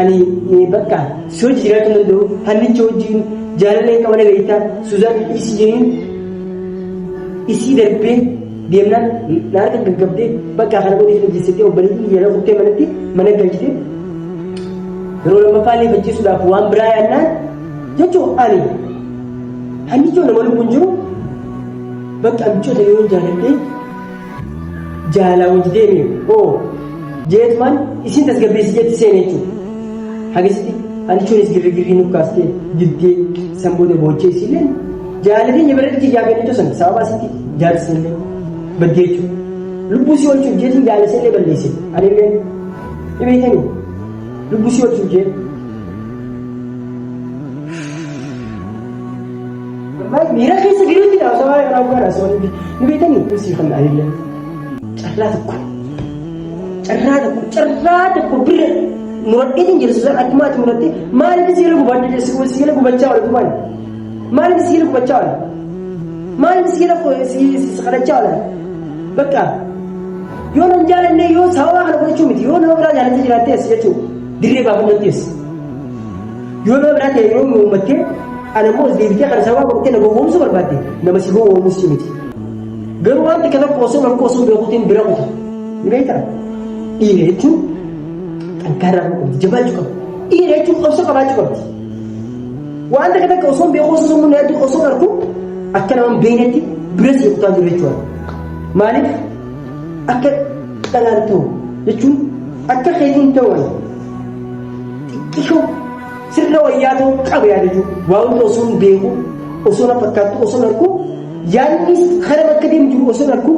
Ani bakka si hojii jiraachuu hin danda'u hannicha wajjin jaalallee qaba na beekta Suzaan dhiisii jeniin isii darbee deemnaan na harka gaggabdee bakka kana godhee fi jessitee obboleettiin jala kuttee manatti mana galchite yeroo lammaffaa illee facciisuudhaaf waan biraa yaadnaan jechuun ani hannichoo nama lubbuun jiru bakka amchoota yoo jaaladhee jaalaa wajji deemi hoo jeetumaan isin tasgabbeessi jetti seene jechuudha. Hagasitti anichoonis girrigirrii nu kaastee diddee san booda boochee isiillee jaalatee nyabarratti kiyyaa kennitu san sababa asitti jaalsisillee baddee jechuudha. Lubbuu si oolchuuf jeetiin jaalasillee balleesse anillee ni beekanii lubbuu si oolchuuf jee. Miira keessa galuutti dha osoo waa'ee kanaa dhugaa osoo ni beekanii sii kan anillee carraa tokko carraa tokko carraa tokko bira muradheetiin jira Suzaan akkuma ati muratte maaliif si jala gubadhe si jala gubachaa oole dumaan maaliif si jala gubachaa oole maaliif si jala si kadhachaa oole bakka yoo nan jaalanne yoo sababa kana godhachuu miti yoo nama biraa jaalattee jiraattees jechuudha dirree baafannattees. Yoo nama biraa ta'e yeroo uummattee ana immoo as deebitee kana sababa godhattee na gowwoomsuu barbaadde nama si gowwoomus si miti. Garuu waan xiqqaa tokko osoo rakkoo osoo beekuutiin bira kuta. Ni beektaa? Dhiira jechuun xankaarraa ta'uu qabdi, jabaachuu qabdi. Dhiira jechuun obsa qabaachuu qabdi. Waan takka takka osoo beekuu osoo sammuu yaaddu osoo argu akka nama hin beeknetti bira si kutaa jiru jechuudha. Maaliif akka dhalaan ta'u jechuun akka keetiin ta'u Xiqqishoo sirra wayyaa ta'uu qaba yaada jiru. Waa hunda osoo hin beeku, osoo na fakkaattu osoo hin argu, yaadnis karam akka deemu jiru osoo hin argu,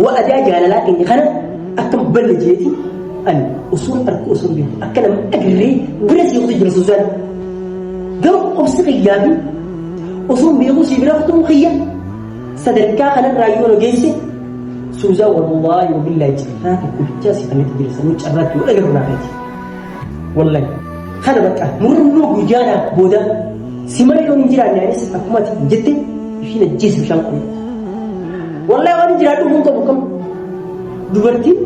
wa'adaa jaalalaa keenya kana akka hin banne jeeti ani osoo hin argu osoo hin beeku akka nama agarree bira si kutu jira Suzaan. Garuu obsi kiyyaa fi osoo hin beeku si bira kutuun kiyya sadarkaa kanarraa yoo na geesse Suuzaa wallaahi wabillaahi carraa tokko bichaa si kanatti jira sanuu carraatti yoo dhagahu naa feeti. Wallahi kana bakka murannoo guyyaadhaa booda si malee yoo hin jiraanne anis akkuma ati jette ishiin ajjeesi bishaan qolee. Wallahi waan jiraadhu kun qabu kam dubartiin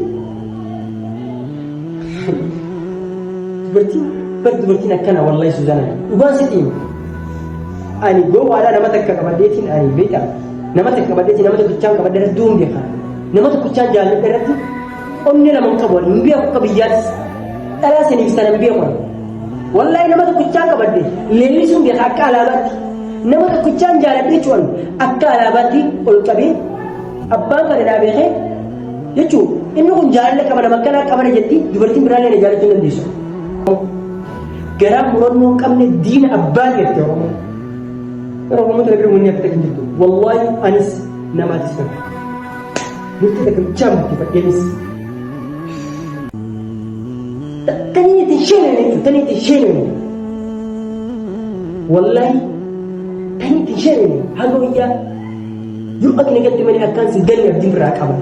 dubartiin bar dubartiin akkana wallahi Suuzaan dhugaan sitti hima. Ani gowwaadhaa nama takka qabadheetiin ani beektaa nama takka qabadheetiin nama tokkichaan qabadhe irratti du'uun beeka. Nama tokkichaan jaalladhe irratti onnee lama hin qabu ani hin beeku akka biyyaatis. Dhalaa saniif sana hin beeku ani. Wallaahi nama tokkichaan qabadhe leellisuun beeka akka alaabaatti. Nama tokkichaan jaaladhe jechuun akka alaabaatti ol qabee abbaan kana naa beekee jechuun inni kun jaalala qaba nama akkanaa qabana jetti dubartiin biraallee na jaalachuu hin dandeessu. Garaa murannoo hin qabne diina abbaa jette Oromoon. Yeroo Oromoo tana bira wanni akka hin jirtu. Wallaahi anis namaatis kana. Murtee takka bichaa murteeffadheenis. Tanii itti sheeneen jechuudha. Tanii itti sheeneen. Wallaahi tanii itti sheeneen haga wayyaa yoo ati na gatte malee akkaan si ganne abdiin biraa qaba.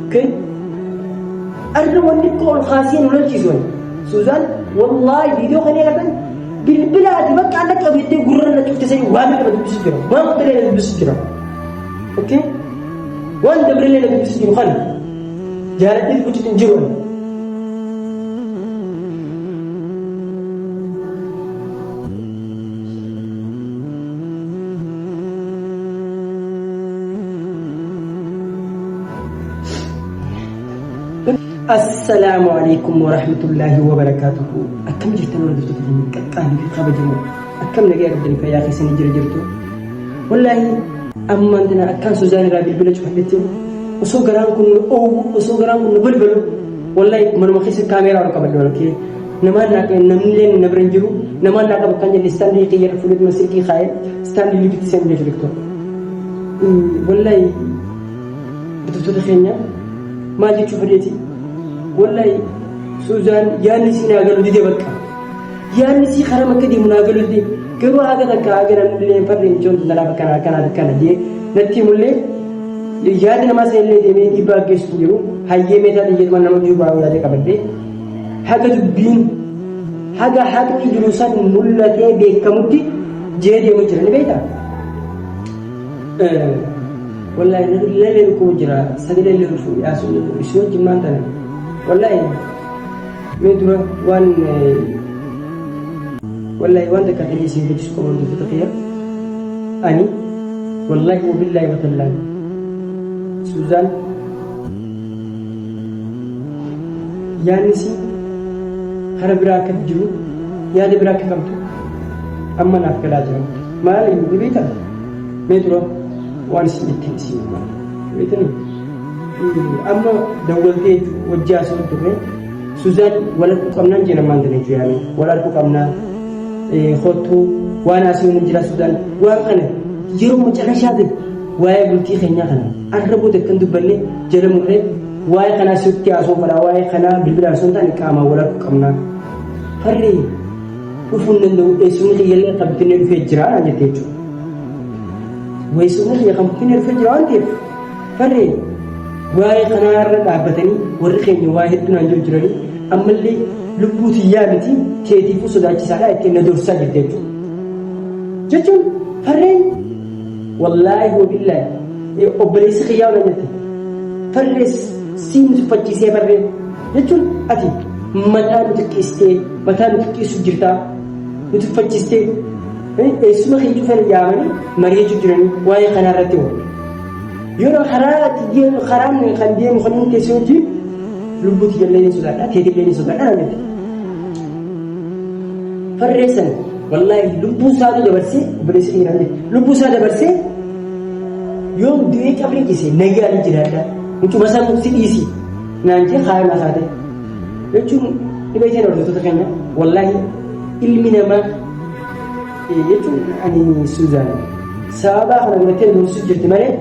Okay? Arra wanni akka ol kaasee nu lolchiisu wani. Suzaan wallaahi viidiyoo kana eegalan bilbila ati bakka alla qabettee gurra na cufte sanii waan nama dubbisu jira. Waan dabree na dubbisu jira. Okay? Waan dabree na dubbisu jiru kana. Jaalatee dubbisu hin jiru. Assalaamu alaikum warahmatullaahi wabarakaatuhu. Akkam jirtan hordoftoota keenya qaqqaalii fi kabajamoo. Akkam nagaa qabdanii fayyaa keessanii jira jirtu. Wallaahi ammaan tana akkaan Suzaan irraa bilbila cufadhetti osoo garaan kun nu oowwu osoo garaan kun nu balbalu wallaahi manuma keessa kaameeraa ol qabadhe walkee namaan naa namni illee na bira hin jiru namaan naa qaba kan jenne istaandii kiyya fuudhee silkii kaa'ee istaandii lifitti seen jechuudha. Wallaahi Hordoftoota keenya maal jechuu fedheeti wallahi Suuzaan yaadni isii naa galu dide bakka yaadni isii karam akka deemu naa galu dide garuu haga takka haga namni illee hin farre michoon tanaaf akkana akkana akkana jee natti himullee yaada namaa sana illee deemee dhiibbaa geessu hin jiru hayyee meetaa xiyyeetuma nama jiru baay'ee yaada qabadde haga dubbiin haga haqni jiru san mul'atee beekamutti jee deemu jira ni beektaa. Wallahi lalee dhukkubu jira sagalee illee ol fuudhee haasa'uu danda'u isin wajjin maal tana wallahi Mee dura waan wallahi waan takka kan isin gachisu qabu hordoftoota kiyya. Ani wallahi wabillahi watallaahi Suzaan yaadni isii kara biraa akka jiru yaada biraa akka qabdu amma naaf galaa jira. Maali ni beektaa? Mee dura waan isin jetteen isin himaa. Beektanii? Amma dawwaltee wajji haasa'u turre Suzaan wal arguu qabnaan jeen ammaan tana jechuu yaame wal arguu qabnaa kottuu waan haasa'u ni jira Suzaan waan kana yeroo macarrashaa ta'e waa'ee bultii keenyaa kana arra booda akkan dubbanne jala murree waa'ee kanaa sitti haasa'u fadhaa waa'ee kanaa bilbilaan osoo hin taane qaamaan wal arguu qabnaa farree dhufuu hin danda'u eessumni kiyyallee kan bittinee dhufee jira naan jette jechuudha. Eessumni kiyya kan bittinee dhufee jira waan ta'eef Farree waa'ee kanaa irra dhaabbatanii warri keenya waa hedduu naan jiru jiranii ammallee lubbuu tiyyaa miti teetiifuu sodaachisaadha ittiin na doorsisaa jirti jechuudha. Jechuun farreen wallaahi wabillaahi obboleessi kiyyaa naan jette farree siin tuffachiisee farreen jechuun ati mataa nu xiqqeessitee mataa nu xiqqeessu jirtaa nu tuffachiistee eessuma kee cufan yaamanii mari'achuu jiranii waa'ee kanaa irratti hoo. Yeroo karaa ati deemu karaan kan deemu kan inni teessee wajjin lubbuu tiyyallee ni sodaadha teetillee ni sodaadha naan jette. Farree san wallaahi lubbuu isaatu dabarsee obboleessi kiyya naan jette lubbuu isaa dabarsee yoon du'ee qabrii ciise nagaan jiraadha mucuma san si dhiisi naan jee kaaya naa kaate jechuun dhibee isheen hordoftoota keenya wallaahi ilmi namaa jechuun ani Suuzaan sababaa kana godhattee dursu jirti malee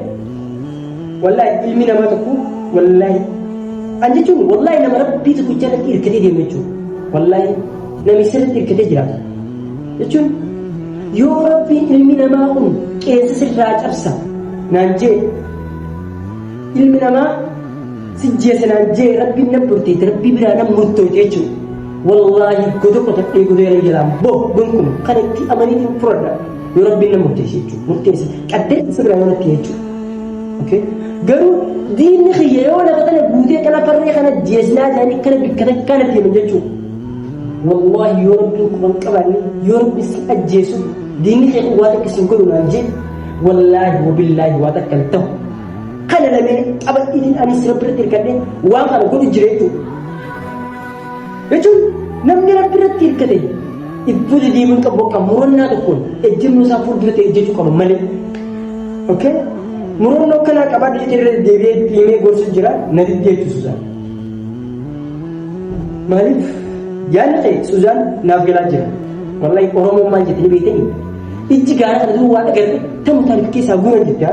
wallaahi ilmi namaa tokko wallaahi an jechuun wallaahi nama rabbii tokkicha irratti hirkatee deemu jechuudha wallaahi namni sirriitti hirkatee jiraata jechuun yoo rabbiin ilmi namaa kun qeensa sirraa cabsa naan jee ilmi namaa si jeese naan jee rabbiin na murteete rabbii biraa na murtoote jechuudha. Wallaahi goda qotadhee goda yeroo jalaan bahu gonkuma kan itti amaniitiin fudhadha yoo rabbiin na murteesse jechuudha. Murteesse qaddee isa biraa yoo natti jechuudha. Okay? Garuu diinni kiyya yoo lafa tana guutee kana farree kana jeesnaa jedhanii kana bikka takkaa natti himan jechuudha. Wallaahi yoo rabbiin quban qabaanne yoo rabbi si ajjeesu diinni kee kun waa takka sin godhu naan jee wallaahi wabillaahi waa takka hin ta'u. Kana lameen qabadhiitiin anis rabbi irratti hirkadhee waan kana godhu jira jechuudha. Jechuun namni rabbi irratti hirkate iddoo dedeemuu hin qabu bakka murannaa tokkoon ejjennoo isaa fuuldura ta'e ejjechuu qaba malee. Okay? Murannoo akkanaa qabaa jecha irra deebi'ee himee gorsu jira na diddee jechuudha Suzaan. Maaliif yaadni kee Suzaan naaf galaa jira. Wallahi Oromoon maal jettanii beektanii? Ijji gaara kana duuba waan agarre tamu taanif keessaa guuran jette.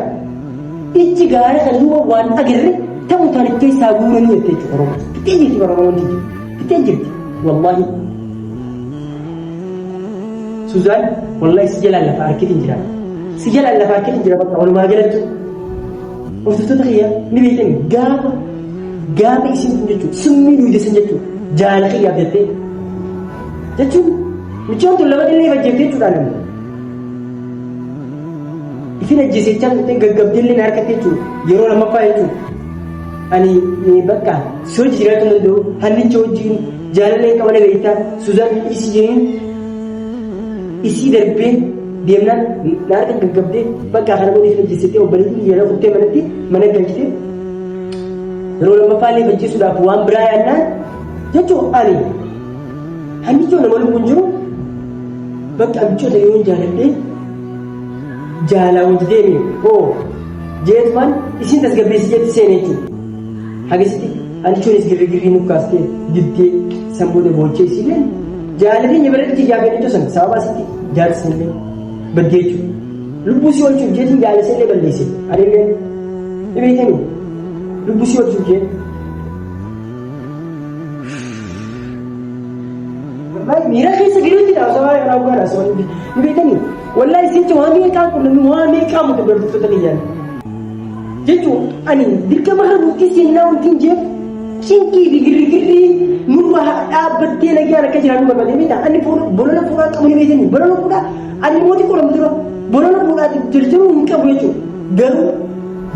Ijji gaara kana duuba waan agarre Ta'u taanif keessaa guuranii jette jechuudha Oromoo. Fixee jirti bara Oromoon tiyya. Fixee jirti. Wallaahi. Suzaan wallaahi si jalaan lafa harkitiin jira. Si jalaan lafa harkitiin jira bakka walumaa galatti. Hordoftoota kiyya ni beektan gaafa gaafa isin kun jechuudha summii duyda san jechuudha jaala kiyyaaf jettee jechuun mucaan tun lama illee fajjeeftee jechuudha namni. Ifin ajjeese jechaa turte gaggabdeellee na harkatte jechuudha. Yeroo lammaffaa jechuudha. Ani bakka si hojii jiraachuu hin danda'u hannicha wajjin jaalallee qabana beektaa Suzaan dhiisii jeen isii darbee deemnaan na harka gaggabdee bakka kana booda ifin ajjeessettee obboleettiin yeroo kuttee manatti mana galchite yeroo lammaffaa illee ajjeesuudhaaf waan biraa yaadnaan jechuun ani hannichoo nama lubbuun jiru bakka abbichoota yoon jaaladhee jaalaa wajji deemi hoo jeetumaan isin tasgabbeessi jetti seene jechuudha. Hagasitti hannichoonis girrigirrii nu kaastee diddee san booda boochee isiileen jaalatee nyabarratti yaafee san sababa asitti jaarsi sanillee baddee jechuudha. Lubbuu si oolchuuf jeetiin jaalasa illee balleesse anillee ni beektanii lubbuu si oolchuuf jee. Wallahi miira keessa galuutti dha osoo waa'ee kanaa dhugaa osoo hin beekanii. Wallahi isiin waan meeqaa qunnamni waan meeqaa muka hordoftoota kiyyaan. Jechuun ani dirqama kana murtii seennaa wanti hin jeef cinqii fi girrigirrii nurra dhaabbattee nagaan akka jiraannu barbaadee beektaa ani bolola fuudhaa qabu ni beektanii bolola fuudhaa ani mootii qoramu dura bolola fuudhaatiif jarjaruu hin qabu jechuudha. Garuu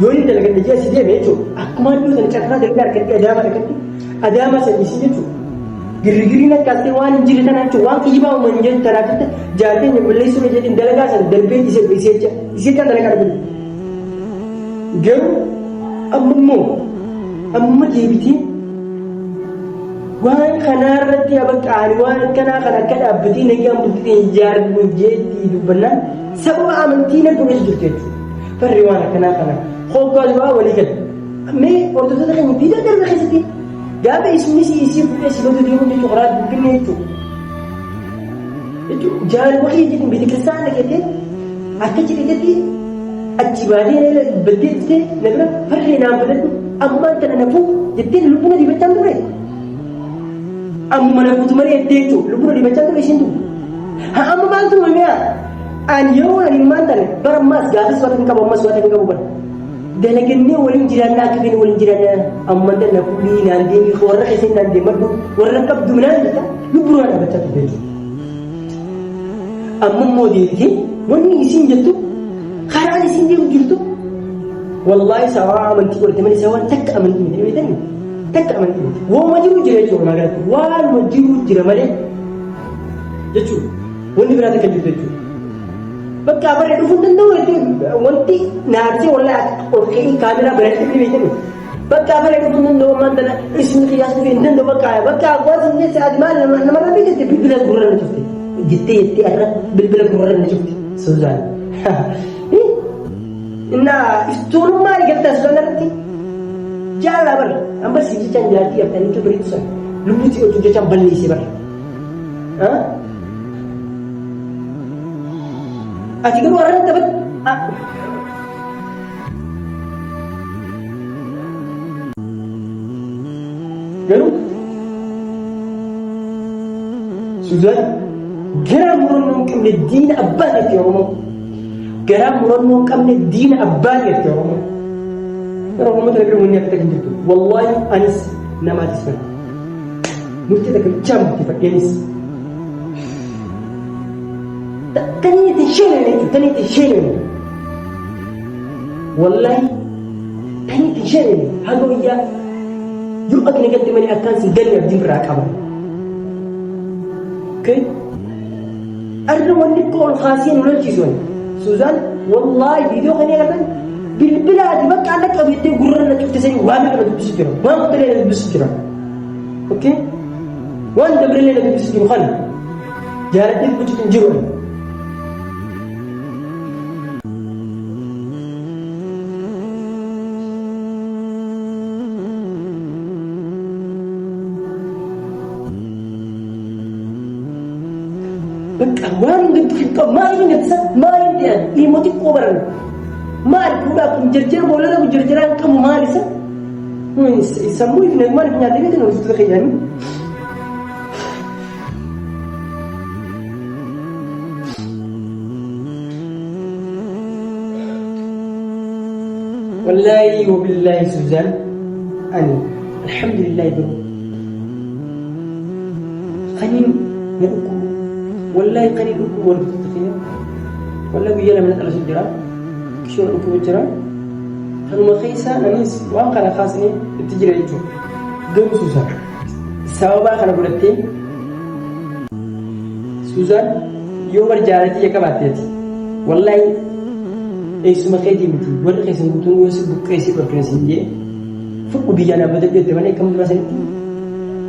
yoo inni dalagadhe jee asii deeme jechuudha akkuma iddoo sana carraa dalagaa argadhee adaamaa argadhe adaamaa sana isii jechuudha. Girrigirriin akka astee waan hin jirre tanaa jechuun waan kijibaa uuman hin jirre tanaaf jecha jaarteen balleessuu jedhin dalagaa san darbee isee isee jecha isee kan dalagaa dhabde. Garuu amma immoo amma deebitee waan kanaa irratti bakka ani waan akkanaa kan akka dhaabbatee nagaan bultii hin ijaarru jeetti dubbannaan sababa amantii na godhee jirtu jechuudha. Farri waan akkanaa kana hoggaa du'aa walii gala. Mee hordoftoota keenya viidiyoo darbe keessatti gaafa isni si isii fuudhee si baduu deemuu jechuudha karaa dubbinne jechuudha. Jechuudha jaalala kee jedhin beete kiristaana dhaqeetee akka jedhetetti achi baatee baddee dhuftee na bira farree naan badadhu ammaan tana na fuudhu jettee lubbuu na dibachaan turre. Ammuma na fuutu malee jettee jechuudha lubbuu na dibachaan turre isiin tun. Haa amma maaltu uumame Ani yeroo ani ammaan tana bara ammaas gaafis waan hin qabu ammas waan hin qabu bara. Dalagannee waliin jiraannaa akka feene waliin jiraannaa ammaan tana na fuudhii naan deemii warra keessa naan deemadhu warra qabdu minaan jetta lubbuu naa dhaabbachaa turte jechuudha. Amma immoo deebitee wanni isiin jettu karaan isiin deemu jirtu wallaahi sababa amantii godhate malee sababa takka amantii miti beektanii takka amantii miti. Waanuma jiru jira jechuudha magaalatti waanuma jiru jira malee jechuudha. Wanni biraa takka jirtu jechuudha. Bakka abarree dhufuu hin danda'u jechuudha. Wanti naarsee wallaa ol ka'ee kaameraa biratti ni beekani. Bakka abarree dhufuu hin danda'u ammaan tana isni qiyyaas dhufee hin danda'u bakka bakka abbaa sin jette ati maal namarraa beekte bilbila gurra na cufte. Jettee jettee har'a bilbila gurra na cufte. Suzaan. Innaa istoolummaa eegaltaa Suzaan irratti jaalala bara. Amma si jechaan jaartii artanii tubiriitu sana. Lubbuutti hojii jechaan balleessee bara. Ati garuu har'a taphatu. Garuu Suzaan garaa murannoo hin qabne diina abbaa keetti Oromoo. Garaa murannoo hin qabne diina abbaa keetti Oromoo. Gara Oromoo tana bira wanni akka hin jirtu. Wallaahi anis namaatis bara. Murtee takka bichaa murteeffadheenis. Tanii itti sheenan jechuudha. Tanii itti sheenan. Wallaahi tanii itti sheenan haga wayyaa yoo ati na galte malee akkaan si galle abdiin biraa qaba. Okay? Arra wanni akka ol kaasee nu lolchiisu. Suzaan wallaahi viidiyoo kana agartan bilbila ati bakka alla qabu jettee gurra na cufte sanii waan kana dubbisu jira. Waan kana dubbisu jira. Okay? Waan dabrillee na dubbisu jiru kana jaaladhee dubbachuutu hin jiru ani. Bakka waan hin gaddu hin qabu maaliif hin gaddisa maaliif jedhan ilmoo xiqqoo baran maal fuudhaaf kun jarjara boollata kun jarjaraa hin qabu maal isa Sammuu if maaliif nyaatee beektan hojjettoota keenyaanii. Wallaahi wabillaahi Suzaan ani alhamdulillahi garuu kaniin na dhukkubu wallaahi kaniin dhukkubu hordoftoota keenya wallaahi guyyaa lama na xalasu jira kishoo na dhukkubu jira. Kanuma keessa nanis waan kana kaasnee itti jira jechuudha. Garuu Suuzaan sababaa kana godhattee Suuzaan yoo bar jaalatii ya qabaatteeti wallaahi eessuma keetii miti warri keessan guutuun yoo si buqqee si dhorkina siin jee fudhu biyyaa naa badadhu jette malee akkam dura sanitti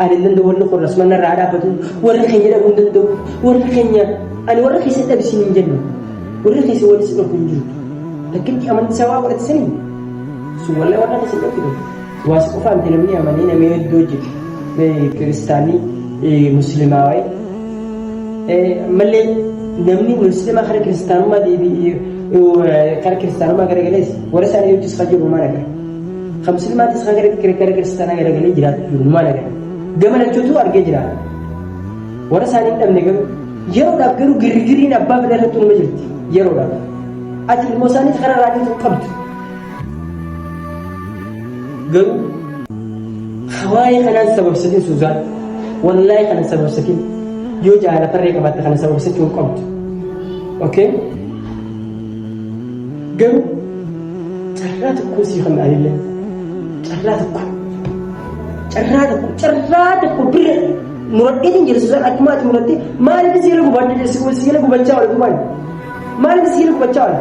ani hin danda'u warri qorras mana irraa dhaabbatu warri keenya dhabuu hin danda'u warri keenya ani warra keessa dhabisiin hin jennu warri keessa warri si dhorku hin jiru. Takkitti amantii isaa waa godhate sanii sun wallahi warra keessa hin dhorkitu. Waa si qofaa miti namni amanee namni hedduu hojjete. Kiristaanii muslimaa wayi. Ammallee namni muslimaa kara kiristaanummaa deebi'ee kara kiristaanummaa garagalees warra isaanii hojjetus kan jiru maal agarra. Kan muslimaatis kan gara kiristaanaa garagalee jiraatu jiru maal agarra. Gama lachuutu argee jira. Warra isaanii hin dhabne garuu yeroodhaaf garuu girgirriin abbaa fedha irratti uumama jirti yeroodhaaf. Ati ilmoo isaaniif karaa raadiitu qabdu. Garuu waa'ee kanaan sababsatin Suzaan wallaahi kana sababsatin yoo jaalala farree qabaatte kana sababsachuu hin qabdu. Okay? Garuu carraa tokko sii kan anillee carraa tokko carraa tokko carraa tokko bira Muradheetiin jira Suzaan akkuma ati muratte maaliif si jala gubadhe si jala gubachaa oola duubaan? Maaliif si jala gubachaa oola?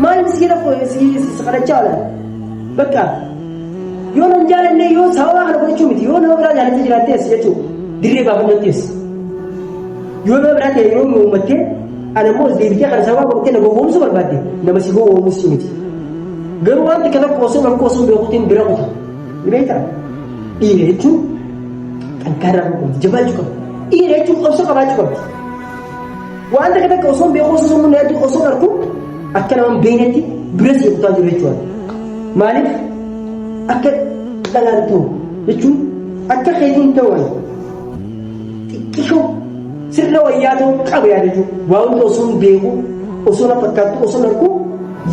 Maaliif si jala si kadhachaa oola? Bakka yoo nan jaalanne yoo sababa kana godhachuu miti yoo nama biraa jaalattee jiraattees jechuudha dirree baafannattees yoo nama biraa ta'e yeroo uummattee ana immoo deebitee kana sababa godhattee na gowwoomsuu barbaadde nama si gowwoomsu miti. Garuu waan xiqqaa tokko osoo rakkoo osoo beekuutiin bira kuta. Ni beektaa? Dhiira jechuun xankaarraa ta'uu qabdi, jabaachuu qabdi. Dhiira jechuun obsa qabaachuu qabdi. Waan takka takka osoo hin beeku osoo sammuu yaaddu osoo hin argu akka nama hin beeknetti bira si kutaa jiru jechuudha. Maaliif akka dhalaan ta'u jechuun akka keetiin ta'u xiqqishoo sirna wayyaa ta'uu qaba yaada jechuudha. Waa hunda osoo hin beeku osoo na fakkaattu osoo hin argu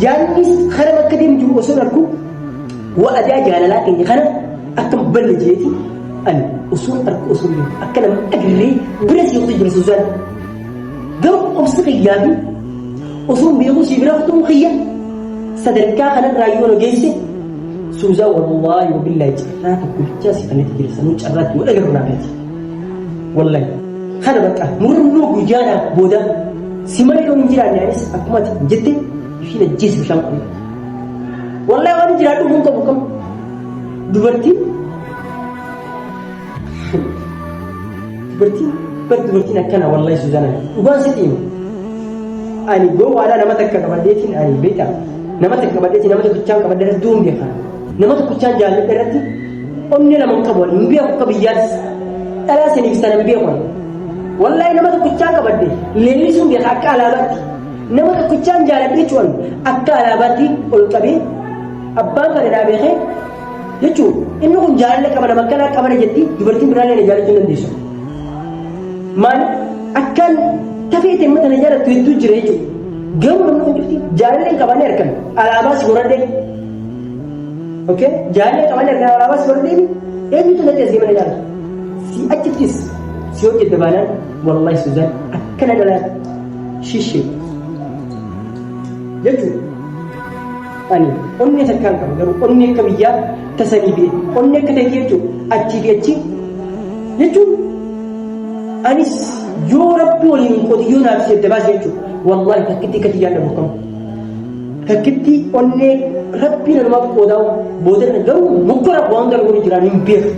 yaadnis karaa akka deemu jiru osoo hin argu Wa'adaa jaalalaa keenya kana akka hin banne jeeti ani osoo argu osoo hin beeku akka nama agarree bira si kutu jira Suzaan. Garuu obsi kiyyaa fi osoo hin beeku si bira kutuun kiyya sadarkaa kanarraa yoo na geesse Suzaan wallaahi wabillaahi carraa tokko bichaa si kanatti jira sanuu carraatti wal agarru naa feeti. Wallaahi kana bakka murannoo guyyaadhaaf booda si malee yoo hin jiraanne anis akkuma ati jette ishiin ajjeesi bishaan qulqulluu. Wallahi waan jiraadhu kun qabu kam dubartiin dubartiin bar dubartiin akkana wallahi Suzana dhugaan sitti hima. Ani gowwaadhaa nama takka qabadheetiin ani beektaa nama takka qabadheetiin nama tokkichaan qabadhe irratti du'uun beeka. Nama tokkichaan jaalladhe irratti onnee lama hin qabu ani hin beeku akka biyyaattis dhalaa saniif sana hin beeku ani. Wallahi nama tokkichaan qabadhe leellisuun beeka akka alaabaatti. Nama tokkichaan jaaladhe jechuun akka alaabaatti ol qabee abbaan fedhe naa beekee jechuun inni kun jaalala qaba nama akkanaa qabana jetti dubartiin biraallee na jaalachuu hin dandeessu. Maal akkaan tafee ta'e mata na jaalattu hedduu jira jechuudha. Garuu namni kun cufti jaalala hin qabaanne harkan alaabaa si horadhee. Okay? Jaalala hin qabaanne harkan alaabaa si horadhee eenyutu natti as deema na jaalatu. Si achittis si hojjette baanaan wallahi Suzaan akkana dhalaa shishee jechuudha. Ani onnee takkaan qaba garuu onnee akka biyyaa tasanii fi onnee akka ta'e jechuudha achii fi achi jechuun anis yoo rabbi waliin qotiyyoo naaf si adda baase jechuudha. Wallaahi takkitti akka tiyyaan dhabu kam takkitti onnee rabbi nanumaaf qoodaa booda garuu mukkora waan garuu jiraan hin beeku.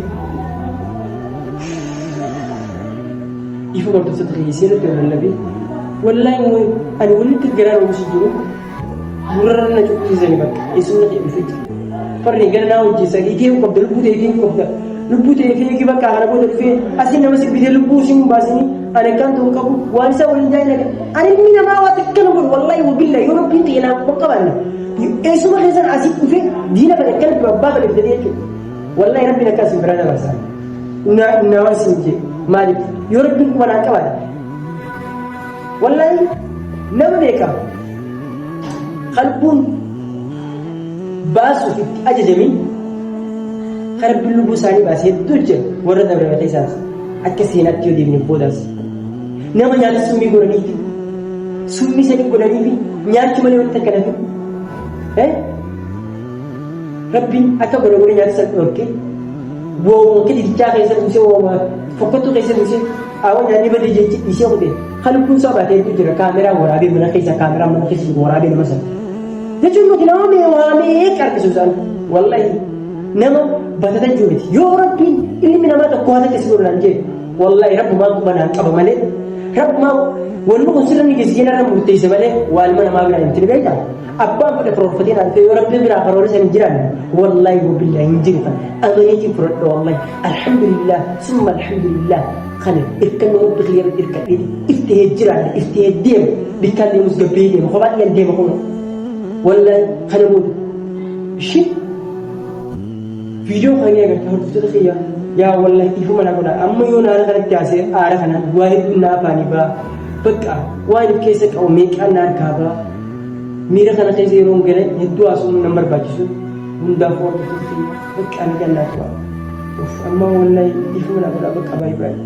Ifa hordoftoota kiyya sirriitti wal lallabee wallaahi moo'e ani walitti garaa na buusu jiru gurrarra na cuqqisiisani bakka eessumni kee dhufee jira. Farri gara naa hojjeessa eegee qabda lubbuu ta'e eegee qabda lubbuu ta'e eegee bakka kana booda dhufee asii nama si bitee lubbuu si hin baasini ani akkaan ta'u qabu waan isaa waliin jaallata ani ilmi namaa waa takka na godhu wallaahi wabilla yoo rabbiin ta'e naaf quba qabaanne eessuma keessan asii dhufee diina fedhe akkana abbaa fedhe fidee jechuudha wallaahi rabbiin akkas hin biraa dabarsa. Naa naa waan siin jee maaliif yoo rabbiin quba naa qabaate wallaahi nama beeka qalbuun baasuuf itti ajajamin kan rabbiin lubbuu isaanii baase hedduu jira warra dabrame keessaas akka seenaatti yoo deemne boodaas nama nyaata summii godhaniifi summii sanii godhaniifi nyaachuu malee wanta akka nafi Rabbiin akka godhe godhe nyaata san dhorke wooma kititichaa keessa buusee wooma fokkottuu keessa buusee awwa nyaanni badee jechi dhiisee kute kan lubbuun isaa baatee hedduu jira kaameraa waraabee mana keessa kaameraa mana keessa jiru waraabee nama sana. Jechuun nuti nama mee waamee qarqisu isaan wallahi nama batata jiru miti yoo rabbiin ilmi namaa tokko haa takka si godhu naan jee wallahi rabbumaan quba naan qaba malee rabbumaan wanni kun sirra ni geessi jennaan murteesse malee waalma namaa biraa hin tini beektaa. Abbaan fedhe karoorfatee naan ta'e yoo rabbi biraa karoora san hin jiraanne wallaahi wabillahi hin jiru kan amaneetiin fudhadha wallaahi alhamdulillah summa alhamdulillah kana irkannoo rabbi kiyya irratti irkadhee iftihee jiraanne iftihee deema bikkaan deemus gabbee deema kophaa dhiyan deema kun wallaahi kana booda ishii viidiyoo kana ni agarta hordoftoota kiyya yaa wallaahi dhiifama naa godha amma yoo naara kanatti haasee aara kanaan waa hedduun naa afaanii baa bakka waan if keessa qabu meeqaan na harkaa baa Miira kana keessa yeroon gale hedduu haasa'uun nan barbaachisu. Hundaaf hordoftoota kiyya bakka ani gannaa tura. Uff amma wallahi dhiifama naa godhaa bakka baay'ee baay'ee.